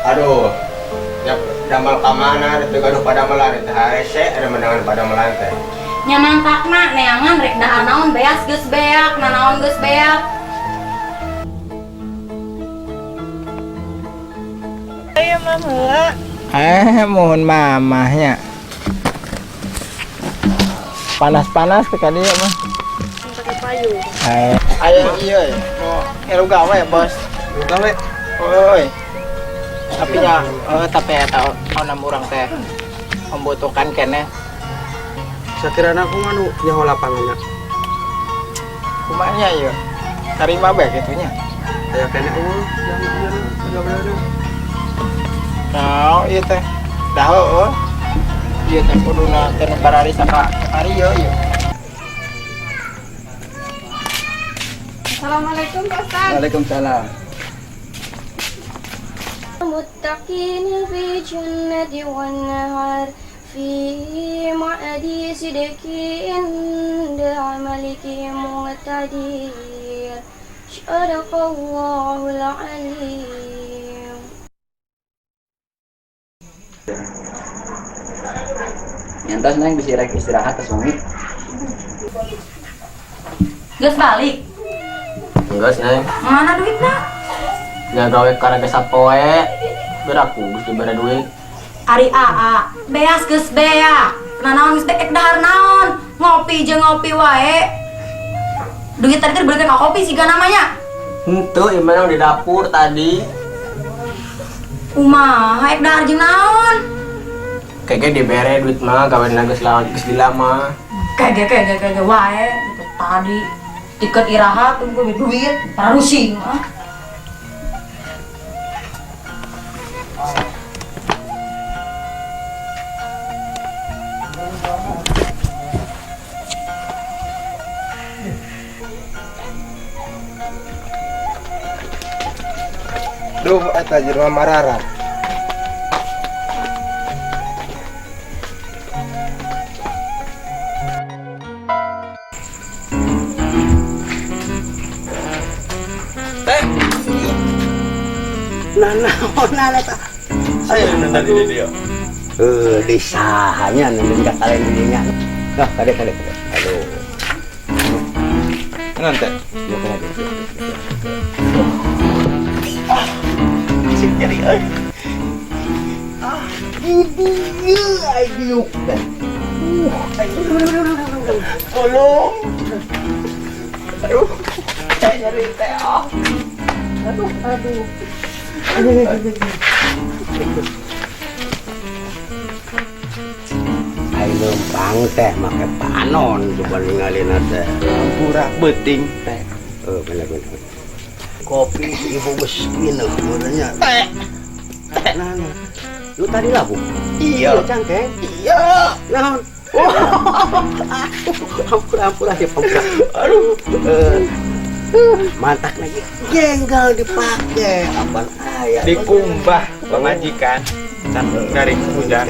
Aduh, ya damel ka mana teu gaduh padamelan teh hese ada menangan padamelan teh. Nya mantakna neangan rek dahar naon beas geus beak, nanaon geus beak. Ayo mam heula. Mohon mamahnya. Panas-panas ke kadieu mah. Pakai payung. Aya iya ya. Mau ngeru gawe, Bos. Gawe. Oi. Tapi ya, tapi eta onam urang teh membutuhkan keneh. Sakirana aku mah nu nyaho lapangannya. Kumanya ieu? Tarima bae kitu nya. Aya keneh eueuh yang ieu gawe. Nah, ieu teh. Dah heueuh. Ieu teh kuduna teh nu barari saka karieu ieu. Assalamualaikum Pak Ustaz. Waalaikumsalam. متقين في جنة والنهر في معد صدق عند ملك مقتدر صدق الله العليم. Nyantos neng bisa rek istirahat tos wengi. Geus balik. Enggak, Neng. Mana duitna? Ya gawe karena sapoe. Beraku geus dibere duit. Ari AA, beas geus beak. Nanaon geus beak dahar naon? Ngopi jeung ngopi wae. Duit tadi teh dibelikan ka kopi siga namanya. Henteu, ieu mah di dapur tadi. Kumaha ek dahar jeung naon? Kayaknya dibere duit mah gawe geus lama geus dilama. Kege kege kege wae gitu tadi. Tiket iraha tunggu duit, parusing ah. Duh, eta jelema marara. Teh. Nah, eta. Saya nonton di dia. Di sahanya nonton ka kalian dinya. Nah, kade kade kade. Aduh. Nanti. Ya kade. Sing nyeri euy. Ah, ini aing diuk teh. Tolong. Aduh, saya nyeri teh ah. Aduh, aduh. Aing lempang teh make panon coba ningalina teh. Hampura beuting teh. Bener bener. Kopi si ibu geus minum meureunnya. Teh. Nah, nah. Lu tadi labu? Iya. Cangkeng. Iya. Naon? Oh, ampura ampura ya ampura. Aduh. Mantak lagi jenggal dipake. Apaan aya? Dikumbah pemajikan. Can garing hujan.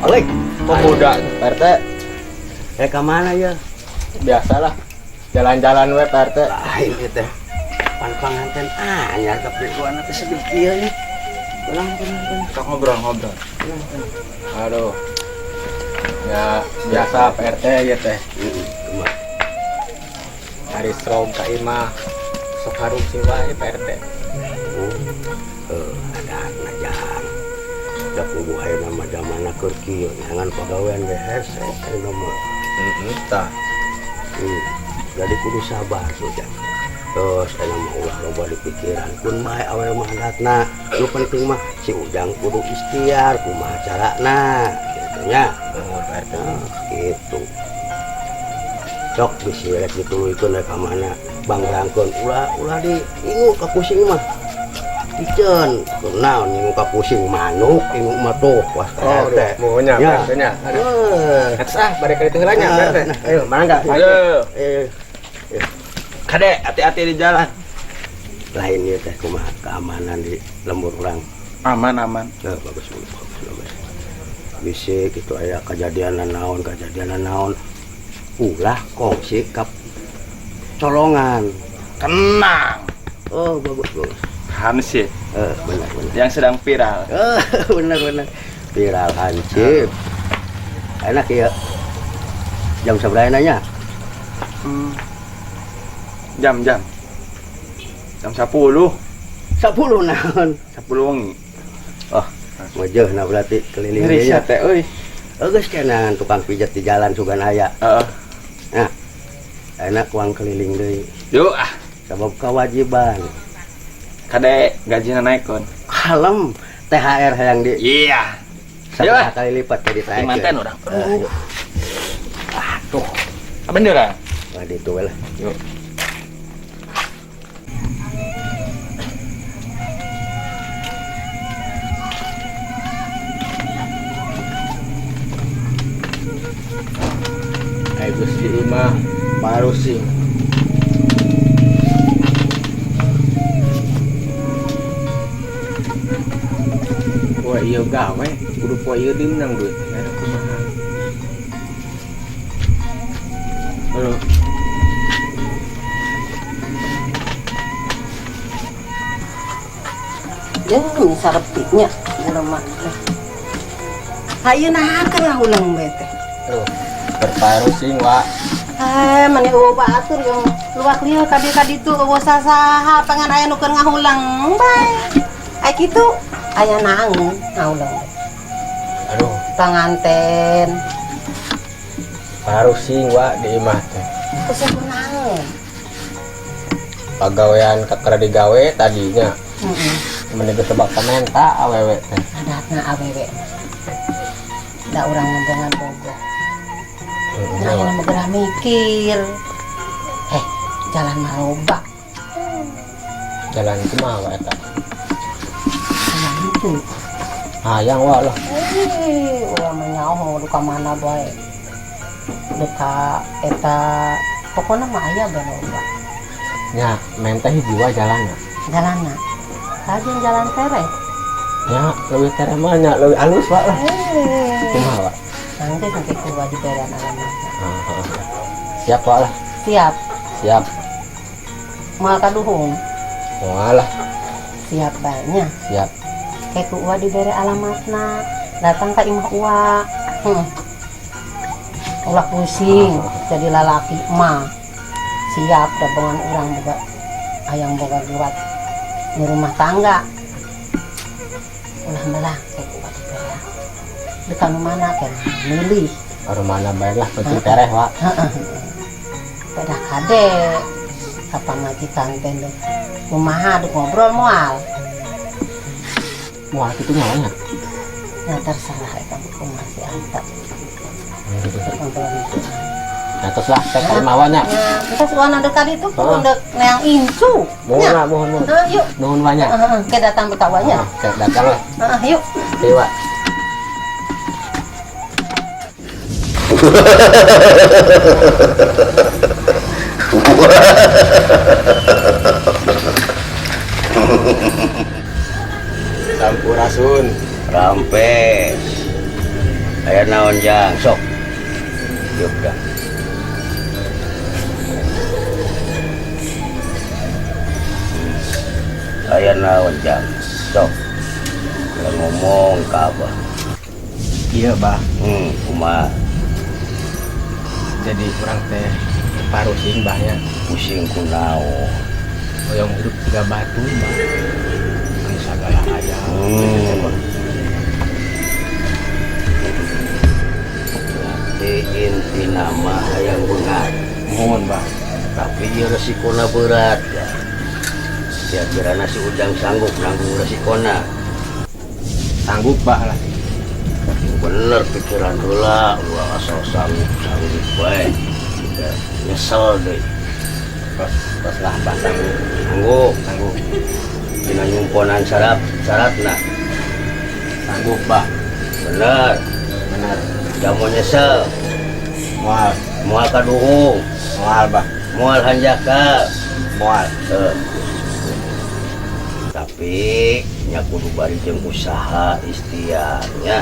Alik, Pemuda Pak RT. Ke mana ya? Biasalah. Jalan-jalan we Pak RT. Lain ieu teh. Pan panganten anyar tapi gua teh sedih kieu nya. Tenang, tenang, tenang. Sok ngobrol-ngobrol. Aduh. Ya biasa Pak RT ya teh. Heeh, kumaha? Hari strong ka imah. Sok harusing wae Pak RT. Oh, ada najan. Da kudu ayeuna mah zamanna keur kieu, nyangan pagawean ge hese ayeuna mah. Heeh, tah. Jadi kudu sabar sudah. Terus ayeuna mah ulah loba di pikiran kun bae awewe mah adatna. Nu penting mah si Ujang kudu ikhtiar kumaha carana kitu nya. Oh, Pak RT. Nah, gitu. Sok bisi rek dituluykeun rek ka mana bangrangkeun ulah ulah di ingu ka pusing mah. Iceun, kunaon ingu ka pusing manuk ingu mah tuh was Oh, teh. muhunnya Ya. Pak RT nya. Aduh. Eh. Atas ah, bari ka ditu heula nya Pak RT. Nah, ayo mangga. Ayo. Eh, Kade, hati-hati di jalan. Lain ieu teh kumaha keamanan di lembur urang. Aman, aman. Bagus, bagus, bagus, bagus. Bisi gitu aya kejadian naon, kejadian naon. Ulah kongsi kap colongan. Tenang. Oh, bagus, bagus. Hansip. Benar benar. Yang sedang viral. Benar benar. Viral hansip. Enak ya. Jam sabaraha nanya? Jam jam. Jam 10. 10 naon? 10 wengi. Oh, mejeuhna berarti keliling Ngeri dieu nya. teh euy. Geus kenan tukang pijat di jalan sugan aya. Heeh. Nah, enak uang keliling deui. Yuk ah, Sabab kewajiban. Kade gajina naik kon. Kalem THR hayang di Iya. Ayo sabaraha ah. kali lipat tadi Di manten urang. Aduh. Aduh. Apa bener ah? Wah, ditu we lah. Yuk. Ai Gusti mah parusing. Poe ieu gawe, kudu poe ieu deui menang duit. Ada kumaha. Halo. Jeung sarepitnya jelema teh. Hayu naha keur ngahuleng bae teh. Tuh, berparusing, Wak. Eh, mani eueuh batur yang luak lieu ka dieu ka ditu eueuh sasaha pangan aya nu keur ngahuleng bae. Ai kitu aya naon ngahuleng teh. Aduh, Panganten. parusing, Wak, di imah teh. Pusing kunaon? Pagawean kakara digawe tadinya. Heeh. Mending geus tebak pamenta awewe teh. Adatna awewe. Da urang ngomongan bogoh. Nah, ayeuna mah geura mikir. Eh, jalan mah loba. Jalan kumaha Wak eta? Jalan itu. Hayang Wak lah. Eh, urang mah nyaho duka mana bae. Duka eta pokona mah aya bae loba. Nya, menta hiji wa jalanna. Jalanna. Kajian jalan tere. Nya, leuwih tere mah nya leuwih alus Wak lah. Eh, Kumaha Wak? nanti sampai ku diberian alamatna. Heeh. Siap Wak lah. Siap. Siap. Moal kaduhung. Moal lah. Siap bae nya. Siap. Kayak ku uwa dibere alamatna. Datang ka imah uwa. Ulah pusing jadi lalaki mah. Siap dabongan urang boga hayang boga gerat di rumah tangga. Ulah melah kayak ku uwa dibere. Dekat nu mana kayak milih. Baru mana bae lah penting tereh Wak. Heeh. Pedah kade kapan majikan teh deh. Kumaha dek ngobrol moal. Moal kitu nya nya. Ya terserah eta kumaha si Anta. Nah, terus lah teh kali mawa nya. Ya, kita suana dekat itu pun dek neang incu. Mohon lah, mohon mohon. Heeh, yuk. Nuhun banyak. Heeh, ke datang betawanya. Heeh, ke datang lah. Heeh, yuk. Iya, Wak. Sampurasun. Rampes. Aya naon jang sok. Yuk dah. Aya naon jang sok. Ulah ngomong ka abah. Iya, Bah. Kumaha? Jadi kurang teh parusing bah nya. Pusing kunaon? Hoyong hidup tiga batu, Bah. Anu sagala aya. Berarti inti nama hayang beunghar. Mohon, Bah. Tapi ieu resikona berat ya. Kira-kira si Ujang sanggup nanggung resikona. Sanggup, Bah lah. Bener pikiran heula, ulah asal sanggup sanggup bae. Ya, nyesel deh. Tos, tos lah, Bah, sanggup. Sanggup, sanggup. Dina nyumponan syarat, syaratna. Sanggup, Bah. Bener. Bener. Jamu nyesel. Moal. Moal kaduhung. Moal, Bah. Moal hanjakal. Moal. Tapi nya kudu bari jeung usaha ikhtiarnya.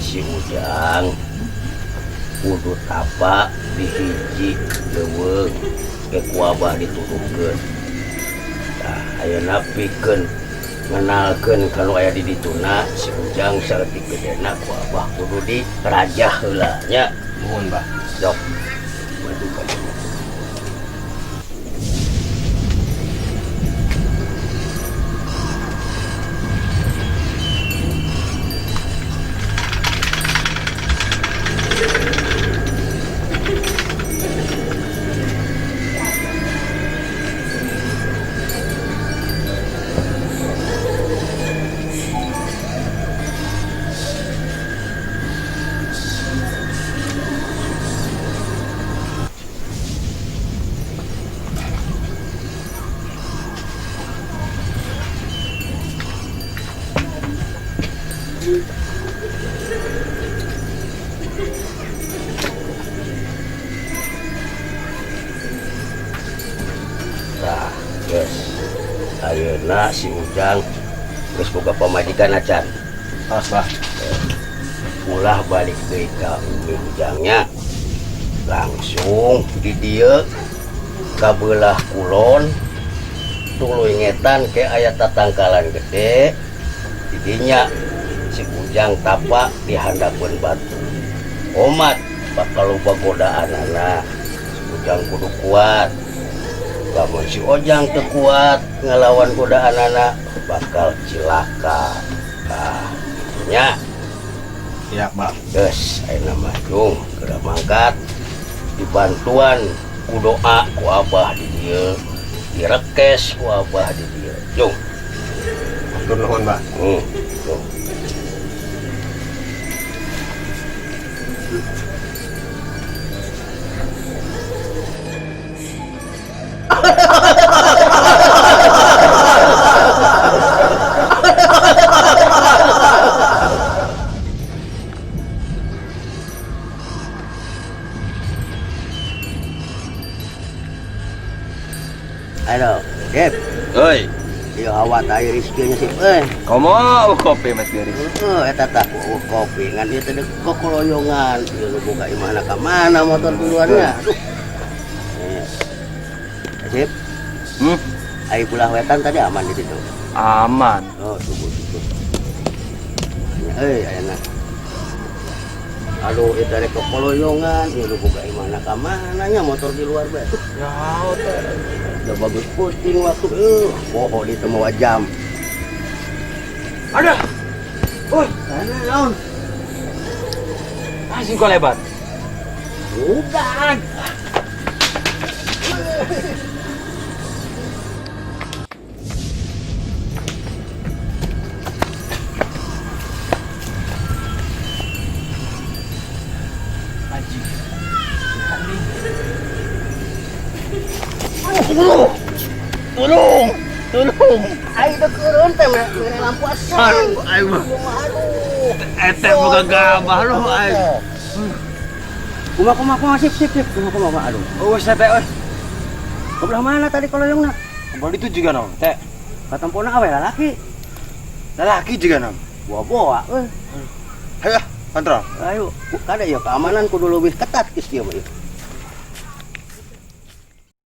Si Ujang kudu tapa di hiji leuweung ke ku abah dituduhkeun. Tah ayeuna pikeun ngenalkeun ka nu aya di dituna si Ujang saeutik gedena ku Abah kudu dirajah heula nya. Nuhun, Bah. Sok. Maju ka dieu. Tah, geus. Ayeuna si Ujang geus boga pamajikan acan. Tos, Bah. Ulah balik deui ka umi Ujangnya. Langsung di dieu ka beulah kulon tuluy ngetan ke aya tatangkalan gede. Di dinya si Ujang tapa di handapeun batu. Omat bakal loba godaanana. Si Ujang kudu kuat. Lamun si Ojang teu kuat ngelawan godaanana bakal cilaka. Tah, nya. Siap, Bah. Geus, ayeuna mah jung geura mangkat dibantuan ku doa ku Abah di dieu, direkes ku Abah di dieu. Jung. Hatur nuhun, Bah. Jung. Ayo, Dep. Oi. Ieu hawa teh rizkinya sih, euy. Komo kopi Mas Garis. Heeh, eta tah kopi ngan ieu teh kokoloyongan. Ieu nu boga imahna ka mana motor duluannya. Aduh. Sip. Ai belah wetan tadi aman di situ. Aman. Oh, tunggu, tunggu. Euy, ayeuna. Aduh, itu rek kokoloyongan, ieu nu boga imahna ka mana nya motor di luar bae. Ya, teh. Udah bagus posting waktu, poho di temu jam. Ada. Woi, sana naon? Masih kok lebat. Bukan. Tolong, tolong, tolong. Ayo deukeun teh mere lampu asal. Aduh, ayo mah. Aduh. Eta boga gabah lu aing. Kumaha kumaha kumaha sip sip sip kumaha kumaha aduh. Oh, teh euy. Ke belah mana tadi koloyongna? Ke itu juga nom, teh. Katempona awe lalaki. Lalaki juga nom. Boa-boa euy. Ayo, kontrol. Ayo, kada ya keamanan kudu leuwih ketat geus ieu mah.